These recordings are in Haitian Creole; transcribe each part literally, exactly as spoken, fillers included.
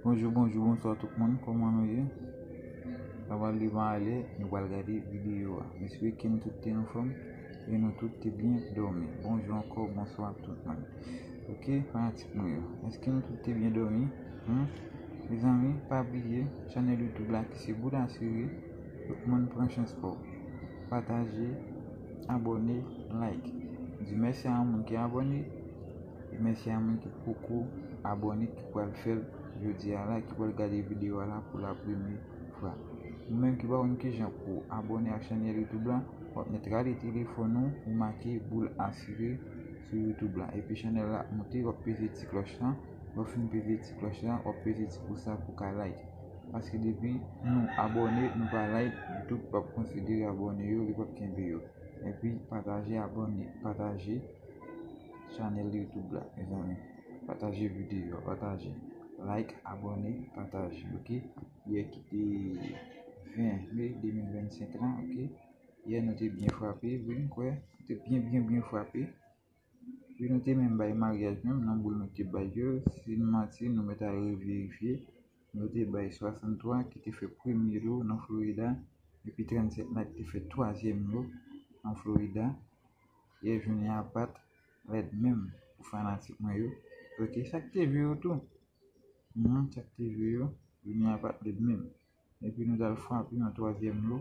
Bonjou, bonjou, bonswa tout moun, kòman nou ye? Travay li va ale, nou pral gade videyo a. M espere ke nou tout te anfòm e nou tout te byen dòmi. Bonjou ankò, bonswa tout moun. Ok, fanatik mwen yo, èske nou tout te byen dòmi? Hmm? Mezanmi, pa bliye chanèl YouTube la ki se Boul Asire. Tout moun pran chans pa w. Pataje, abòne, like. Di mèsi a moun ki abòne e mèsi a moun ki poko abòne ki pral fè l jodi a la, ki pral gade videyo a la pou la premye fwa. Ou menm ki pa konn kijan pou abòne ak chanèl YouTube la, w ap mèt rale telefòn ou, ou make Boul Asire sou YouTube la. Epi chanèl la ap monte, w ap peze ti klòch la. Lè w fin peze ti klòch la, w ap peze ti pous la pou ka like. Paske depi nou abòne, nou pa like, YouTube p ap konsidere abòne yo, li p ap kenbe yo. Epi pataje, abòne, pataje chanèl YouTube la, mezanmi. Pataje videyo a, pataje. Like, abòne, pataje, ok? Yè ki te ven me de mil vennsenk la, ok? Yè nou te byen frape, wi, m kwè. Nou te byen, byen, byen frape. Wi, nou te menm bay maryaj menm nan boul nou te bay yo. Si n manti, nou mèt al reverifye. Nou te bay swasanntwa ki te fè premye lo nan Florida, epi trannsèt la ki te fè twazyèm lo nan Florida. Yè jounen an pa t rèd menm pou fanatik mwen yo. Ok, sa k te jwe yo tou. Hmm, sa k te jwe yo, jounen an pa t rèd menm. Epi nou t al frape yon twazyèm lo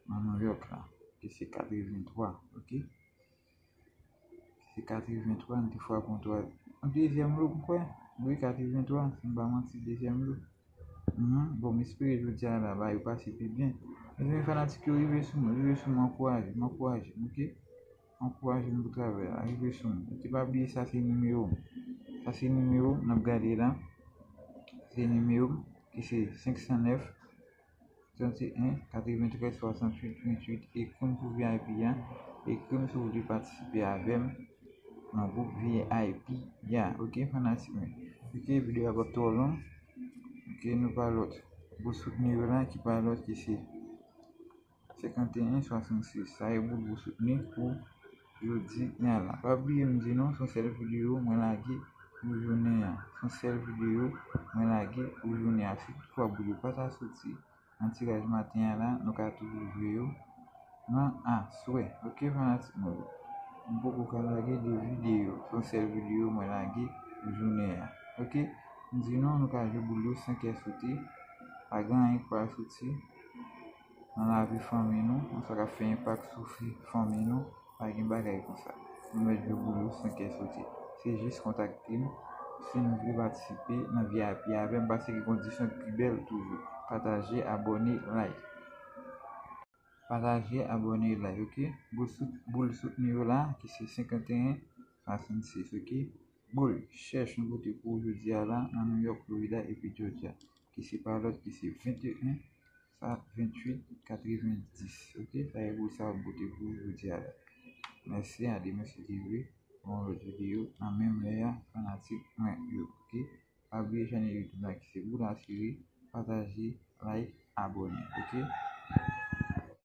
nan New York la, ki se katrevenntwa, ok? Se katrevenntwa, nou te frape yon twa-, yon dezyèm lo, m kwè. Wi, katrevenntwa, si m pa manti, dezyèm lo. Mhm. Bon, m espere jodi a la, bagay yo pase pi byen. Mezanmi, fanatik yo, rive sou mwen, rive sou mwen, ankouraje m, ankouraje m, ok? Ankouraje m pou travay la, rive sou mwen. Ok, pa bliye, sa se nimewo m. Sa se nimewo m, n ap gade la. Se nimewo m, ki se senk san nèf, trannteyen, katreventrèz, swasantuit, ventuit. Ekri m pou V I P a. Ekri m si w vle patisipe avè m nan gwoup V I P a. Ok, fanatik mwen. Ok, videyo a p ap twò long. Ok, nou pa lòt. Boul soutni yo la, ki pa lòt ki se senkanteyen swasannsis. Sa e boul pou soutni pou jodi a la. Pa bliye m di nou, se yon sèl videyo mwen lage pou jounen an. Se yon sèl videyo mwen lage pou jounen an. Si toutfwa boul yo pa ta soti nan tiraj maten an la, nou ka toujou jwe yo nan aswè. Ok, fanatik mwen yo. M poko ka lage de videyo. Se yon sèl videyo mwen lage pou jounen an. Ok, m di nou, nou ka jwe boul yo san kè sote. Pa gen anyen ki pral soti nan lavi fanmi nou, nan sa k ap fè enpak sou fi fanmi nou, pa gen bagay konsa. Nou mèt jwe boul yo san kè sote. Se jis kontakte m si nou vle patisipe nan V I P avè m, paske kondisyon pi bèl toujou. Pataje, abòne, like. Pataje, abòne, like, ok? Boul sout-, boul soutni yo la, ki se senkanteyen swasannsis, ok? Boul chèch nou pote pou ou jodi a la nan New York, Florida epi Georgia, ki se pa lòt ki se venteyen sa ventuit katrevendis. Ok, sa e boul sa w ap pote pou ou jodi a la. Mèsi a Demen Sitivi pou yon lòt videyo nan menm lè a, fanatik mwen yo. Ok, pa bliye chanèl YouTube la ki se Boul Asire, pataje, like, abòne. Ok.